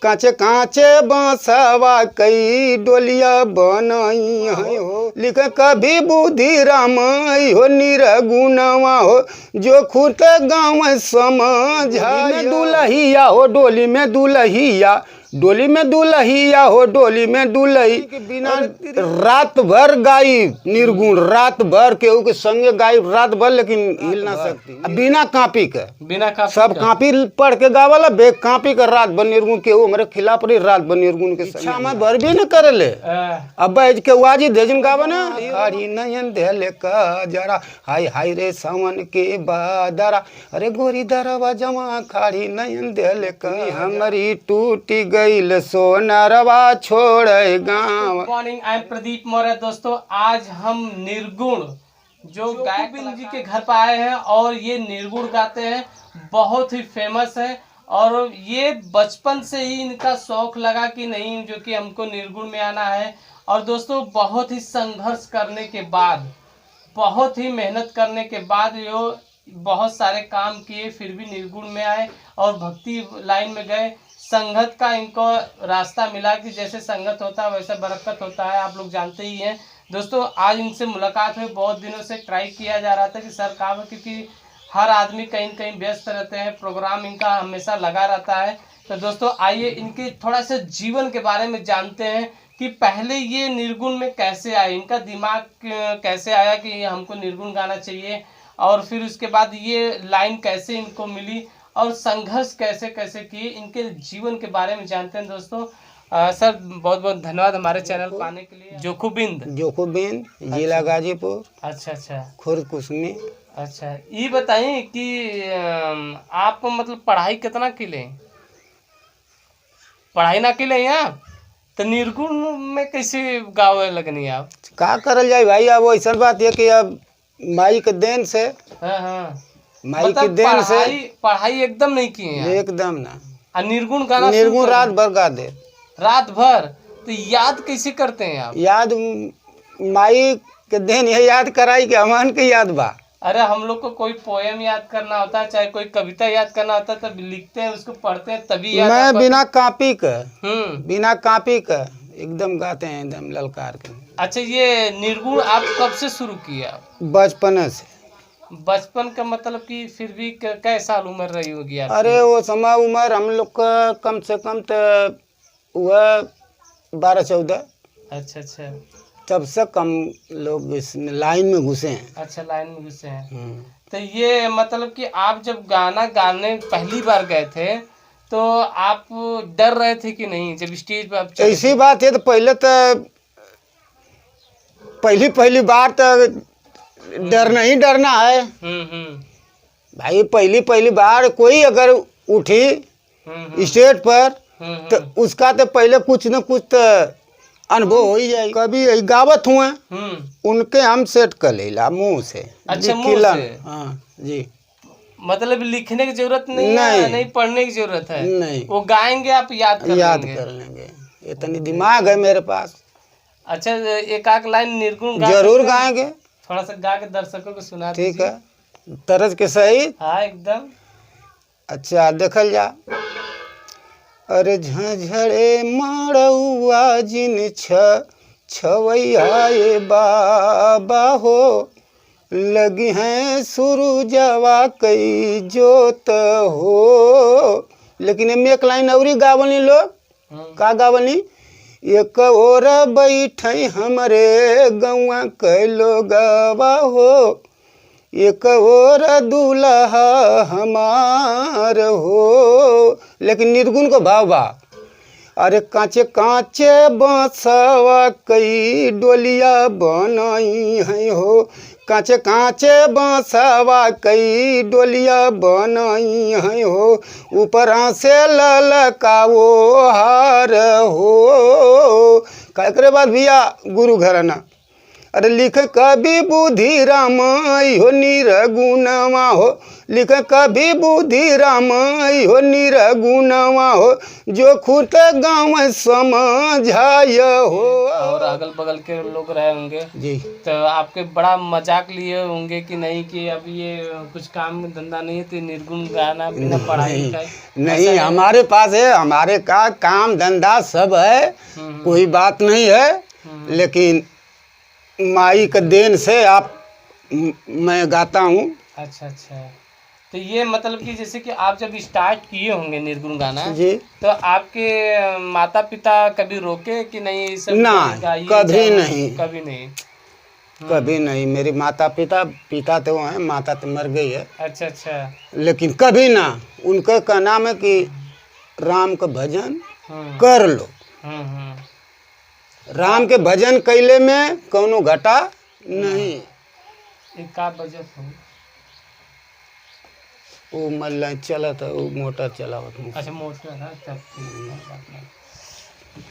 कांचे कांचे बांसवा कई डोलिया बनाई है हो। लिख कभी बुद्धि राम हो निरगुणवा हो, जो खुद गाँव समझ में दुलहिया हो, डोली में दुलहिया, डोली में दुलहिया हो, डोली में दुलही। बिना रात भर गाई निर्गुण, रात भर केहू के संगे गाई रात भर, लेकिन हिल ना सकती बिना कापी के। बिना कापी सब के? कापी पढ़ के गावला, बे कापी के रात भर निर्गुण। केहू हमारे खिलाफ रही रात भर निर्गुण के इच्छा में भर भी न करेले। अब बैठ के वाजी देजन गावा ना, हरी नयन देले का जरा, हाय हाय रे सावन के बादरा, अरे गोरी दरवा जमा खाड़ी नयन देले का, हमारी टूटी गईल सोनरवा छोड़ गाँव। Good morning, I am Pradeep Maurya. दोस्तों आज हम निर्गुण जो गायक गोविंद जी के घर पर आए हैं और ये निर्गुण गाते हैं, बहुत ही फेमस है। और ये बचपन से ही इनका शौक लगा कि नहीं जो कि हमको निर्गुण में आना है। और दोस्तों बहुत ही संघर्ष करने के बाद, बहुत ही मेहनत करने के बाद यो बहुत सारे काम किए, फिर भी निर्गुण में आए और भक्ति लाइन में गए। संगत का इनको रास्ता मिला कि जैसे संगत होता है वैसे बरकत होता है, आप लोग जानते ही हैं। दोस्तों आज इनसे मुलाकात हुई, बहुत दिनों से ट्राई किया जा रहा था कि सर काम है, क्योंकि हर आदमी कहीं न कहीं व्यस्त रहते हैं, प्रोग्राम इनका हमेशा लगा रहता है। तो दोस्तों आइए इनके थोड़ा सा जीवन के बारे में जानते हैं कि पहले ये निर्गुण में कैसे आए, इनका दिमाग कैसे आया कि हमको निर्गुण गाना चाहिए, और फिर उसके बाद ये लाइन कैसे इनको मिली और संघर्ष कैसे कैसे किए, इनके जीवन के बारे में जानते हैं। दोस्तों सर बहुत बहुत धन्यवाद हमारे चैनल पर आने के लिए। जोखुबिंद, जोखुबिंद, जिला गाजीपुर। अच्छा अच्छा। खुर्द कुसमी। अच्छा ये बताइए कि आप मतलब पढ़ाई कितना की लें? पढ़ाई ना की लें आप तो निर्गुण में कैसे गावे लगनी आप? का करल जाए भाई, अब ऐसा बात है कि अब माई के देन से। हाँ हाँ। माई के मतलब देन से। पढ़ाई पढ़ाई एकदम नहीं किए हैं एकदम ना। और निर्गुण गाना शुरू निर्गुण कर रात भर गा दे। रात भर तो याद कैसे करते हैं आप? याद माई के देन ये याद कराई कि अमान के याद बा। अरे हम लोग को कोई पोएम याद करना होता है, चाहे कोई कविता याद करना होता है, तब लिखते हैं, उसको पढ़ते हैं, तभी याद मैं आता है। बिना कापी के, बिना कापी के एकदम गाते हैं, एकदम ललकार के। अच्छा ये निर्गुण आप कब से शुरू किया? बचपन से। बचपन का मतलब कि फिर भी कै साल उम्र रही होगी आपकी? अरे वो समय उम्र हम लोग का कम से कम तो वह 12-14। अच्छा अच्छा। तब से कम लोग इसमें लाइन में घुसे हैं। अच्छा लाइन में घुसे हैं। तो ये मतलब कि आप जब गाना गाने पहली बार गए थे तो आप डर रहे थे कि नहीं जब स्टेज पर आप चढ़े? ऐसी बात है तो पहले तो पहली पहली बार तो डर नहीं डरना है भाई। पहली पहली बार कोई अगर उठी स्टेज पर तो उसका तो पहले कुछ न कुछ तो अनुभव हो ही जाए। कभी यही गावत हुए उनके हम सेट कर लेला मुंह से। अच्छा, मुंह लिखिला। से? हाँ जी। मतलब लिखने की जरूरत नहीं है, नहीं। नहीं पढ़ने की जरूरत है। नहीं, वो गाएंगे आप याद कर याद लेंगे। कर लेंगे, इतनी दिमाग है मेरे पास। अच्छा एक आध लाइन निर्गुण गा जरूर सकते हैं? गाएंगे। थोड़ा सा गा के दर्शकों को सुना ठीक दीजिए। है, तरज के सही। हाँ एकदम। अच्छा देखल जा। अरे झंझरे मड़ुआ जिन छ छवैया ए बाबा हो, लगी हैं सुरुजवा कई जोत हो। लेकिन एमे एक लाइन औरी गावनी लोग। का गावनी? एक और बैठे हमरे गौआ के लोगवा हो, एक और दूल्हा हमार हो। लेकिन निर्गुण को भाव बा। अरे कांचे कांचे बांसवा कई डोलिया बनाई है हो, कांचे कांचे बांसवा कई डोलिया बनाई है हो, ऊपर से ललकाओ हार हो। एकरे बाद भैया गुरु घराना। अरे लिख कभी बुद्धि राम हो निरगुणवा हो, लिख कभी बुद्धि राम हो निरगुणवा हो, जो खुद गाँव समझाय हो। और अगल बगल के लोग रहे होंगे जी। तो आपके बड़ा मजाक लिए होंगे कि नहीं कि अब ये कुछ काम धंधा नहीं है तो निर्गुण गाना बिना पढ़ाई लिखाई। नहीं, हमारे पास है, हमारे का काम धंधा सब है, कोई बात नहीं है, लेकिन माई के then से आप मैं गाता हूँ। अच्छा अच्छा, तो ये मतलब कि जैसे कि आप जब स्टार्ट किए होंगे निर्गुण गाना जी, तो आपके माता पिता कभी रोके कि नहीं ये सब ना, गाइए, कभी नहीं। कभी नहीं, कभी नहीं। मेरे माता पिता, पिता तो हैं, माता तो मर गई है। अच्छा अच्छा। लेकिन कभी ना, उनके कहना में कि राम का भजन कर लो। राम के भजन कैले में कोनो घटा नहीं। एक का बजट हो वो मल्ला चलत है, वो मोटर चलावत हूँ। अच्छा, मोटर है, तब ठीक है।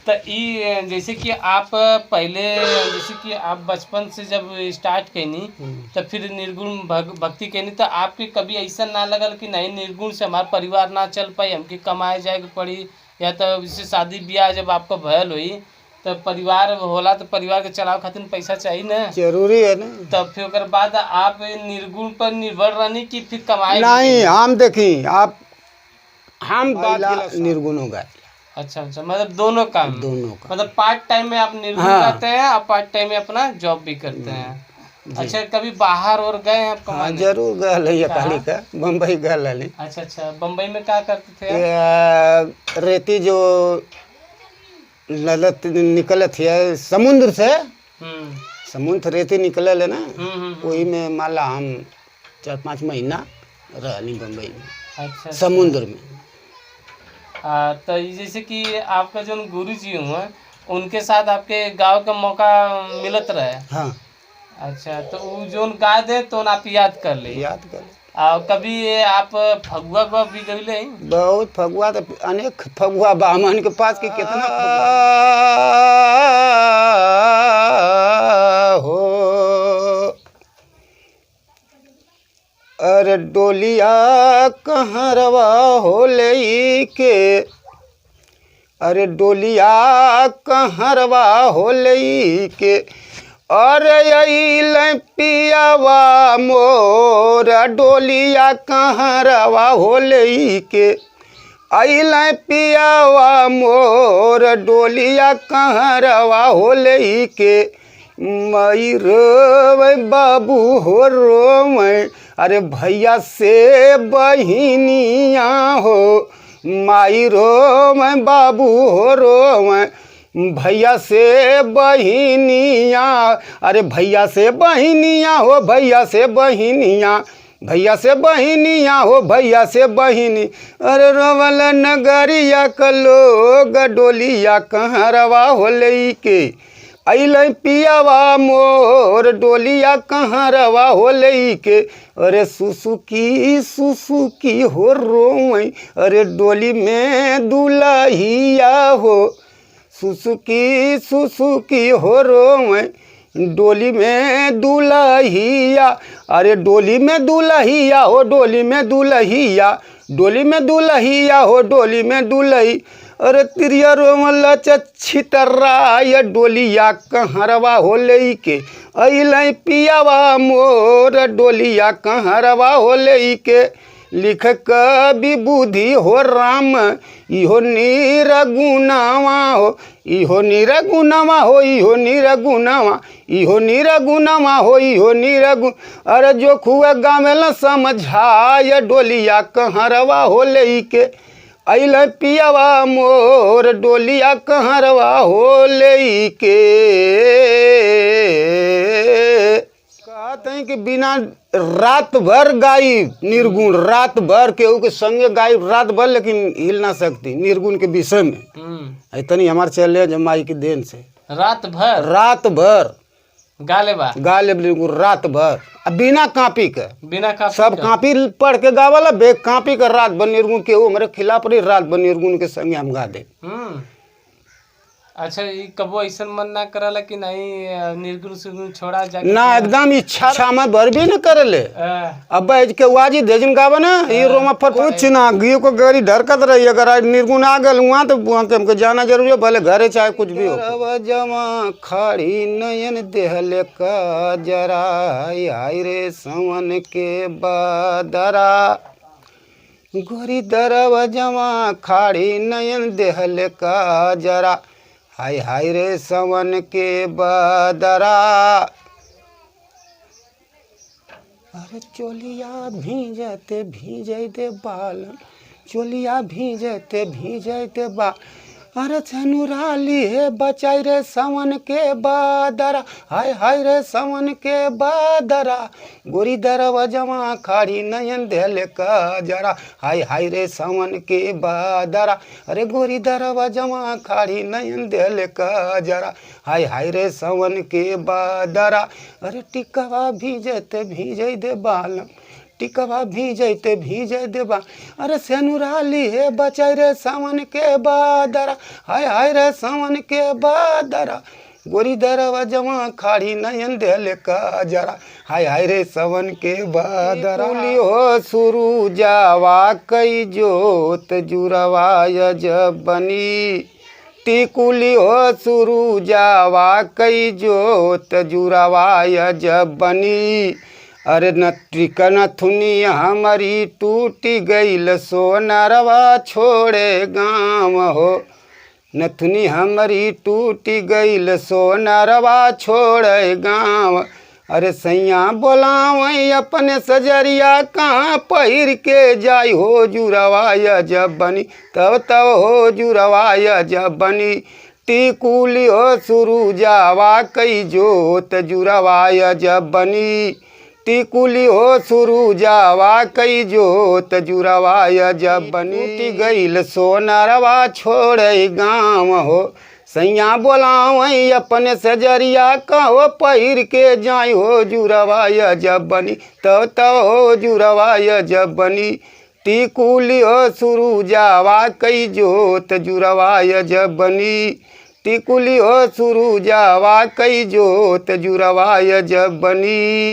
तो ये जैसे कि आप पहले, जैसे कि आप बचपन से जब स्टार्ट कैनी तो फिर निर्गुण भक्ति कैनी, तो आपके कभी ऐसा ना लगल कि नहीं निर्गुण से हमारा परिवार ना चल पाई, हमके कमाए जाए के पड़ी, या तो जैसे शादी ब्याह जब आपका भयल हुई तो परिवार होला तो परिवार के चलावे खातिर पैसा चाहिए ना, जरूरी है ना। तब फिर ओकर बाद आप निर्गुण पर निर्भर रहनी कि फिर कमाए? नहीं, हम देखी आप हम बात निर्गुण हो गए। अच्छा अच्छा, मतलब दोनों काम, दोनों का, मतलब पार्ट टाइम में आप निर्गुण हाँ। गाते हैं और पार्ट टाइम में अपना जॉब भी करते हैं। अच्छा, कभी बाहर और गए हैं आप हाँ, कमाने? जरूर गए है, अकाली का बम्बई गए रही। अच्छा अच्छा, बम्बई में क्या करते थे आप? रेती जो ललत निकलत है समुद्र से, समुद्र रेती निकलल है ना, वही में माला हम 4-5 महीना रहली बम्बई में। अच्छा, समुद्र में। तो जैसे कि आपका जो गुरु जी हुए उनके साथ आपके गाँव का मौका मिलत रहे? हाँ। अच्छा, तो वो जो गा दे तो आप याद कर ले? याद कर ले। और कभी आप फगुआ को भी गईले? बहुत फगुआ, तो अनेक फगुआ ब्राह्मण के पास कि कितना हो। अरे डोलिया कहाँ रवा हो ले के, अरे डोलिया कहाँ रवा हो ले के, अरे अइल पियावा मोर डोलिया कहाँ रवा हो ले के, अइल पियावा मोर डोलिया कहाँ रवा हो ले के, मई रोवे बाबू हो रोवे, अरे भैया से बहिनिया हो, माई रोवे बाबू हो रोवे, भैया से बहिनिया, अरे भैया से बहिनिया हो, भैया से बहिनिया, भैया से बहिनिया हो, भैया से बहिनी, अरे रोवल नगरिया कलोग डोलिया कहाँ रवा हो ले के, अइल पियावा मोर डोलिया कहाँ रवा हो ले के, अरे सुसुकी सुसुकी हो रोई, अरे डोली में दुलहिया हो, सुसुकी सुसुकी हो रोई, डोली में दुलहिया, अरे डोली में दुलहिया हो, डोली में दुलहिया, डोली में दुलहिया हो, डोली में दुलही, अरे तिरिया रोमल छितराय डोलिया कहरवा हो ले के, अइल पियावा मोर डोलिया कहरवा हो ले के, लिख कवि बुद्धि हो राम इहो निरगुनावा हो, इहो निरगुनावा हो, इहो निरगुनावा, इहो निरगुनावा हो, इहो निरगुण, अरे जो खुआ गावेला समझाय डोलिया कहरवा हो ले के, अइल पियावा मोर डोलिया कहरवा हो ले के। कहते हैं कि बिना रात भर गाई निर्गुण, रात भर केहू के संगे गाई रात भर, लेकिन हिल ना सकती निर्गुण के विषय में। इतनी हमारे चले जब माई के then से रात भर, रात भर गा लेबा, गा ले निर्गुण रात भर, अब बिना कापी के, बिना कापी सब कापी पढ़ के गावला, बे कापी के रात भर निर्गुण केहू हमारे खिलाफ रही, रात भर निर्गुण के संगे हम गा दे। अच्छा, ये कबो ऐसा मन ना करला कि नहीं निर्गुण सुगुण छोड़ा जाके ना एकदम इच्छा में भर भी न करले। अब बैठ के वाजी देजन गावे ना ये रोमा पर कुछ ना गियो को गरी ढरकत रही। अगर आज निर्गुण आ गल वहाँ तो वहाँ के हमको जाना जरूरी है, भले घरे चाहे कुछ भी हो। जमा खड़ी नयन देहले का जरा हाय रे सवन के बदरा गोरी दरव जमा खाड़ी नयन देहल का जरा हाय हाय रे सवन के बदरा। अरे चोलिया भीजते भीजते बाल चोलिया भीजते भीजते बाल अरे छनुराली हे बचाई रे सवन के बादरा हाय हाय रे सवन के बादरा गोरी दरवा जमा खाड़ी नयन देल का जरा हाय हाय रे सवन के बादरा। अरे गोरी दरवा जमा खाड़ी नयन देल का जरा हाय हाय रे सवन के बादरा। अरे टिकवा भीजते भीजै दे बाल टिकवा भीजते भीजै देबा अरे सेनुराली हे बचाई रे सावन के बादरा हाय हाय रे सावन के बादरा गोरी दरवा जमा खाड़ी नयन देल का जरा हाय हाय रे सावन के बादरा। हो सुरु जावा कई जोत जुरवा जब बनी टिकुली हो सुरु जावा कई जोत जुरवा जब बनी। अरे न थुनी हमारी टूटी गईल सोनरवा छोड़े गाँव हो नथुनी हमारी टूटी गईल सोनरवा छोड़े गाँव। अरे सैया बोलावई अपने सजरिया कहाँ पहिर के जाई हो जुरवाया जब बनी तब तब हो जुरवाया जब बनी टिकुली हो सुरु जावा कई जोत जुरवाया जब बनी टिकुली हो सुरु जावा कई जोत जुरवाया जब बनी। टूटी गईल सोनरवा छोड़े गाँव हो सैया बोलावई अपने सजरिया कहो पहिर के जाई हो जुरवाया जब बनी तब तब हो जुरवाया जब बनी टिकुली हो सुरु जावा कई जोत जुरवाया जब बनी टिकुली हो सुरु जावा कई जोत जुरवाया जब बनी।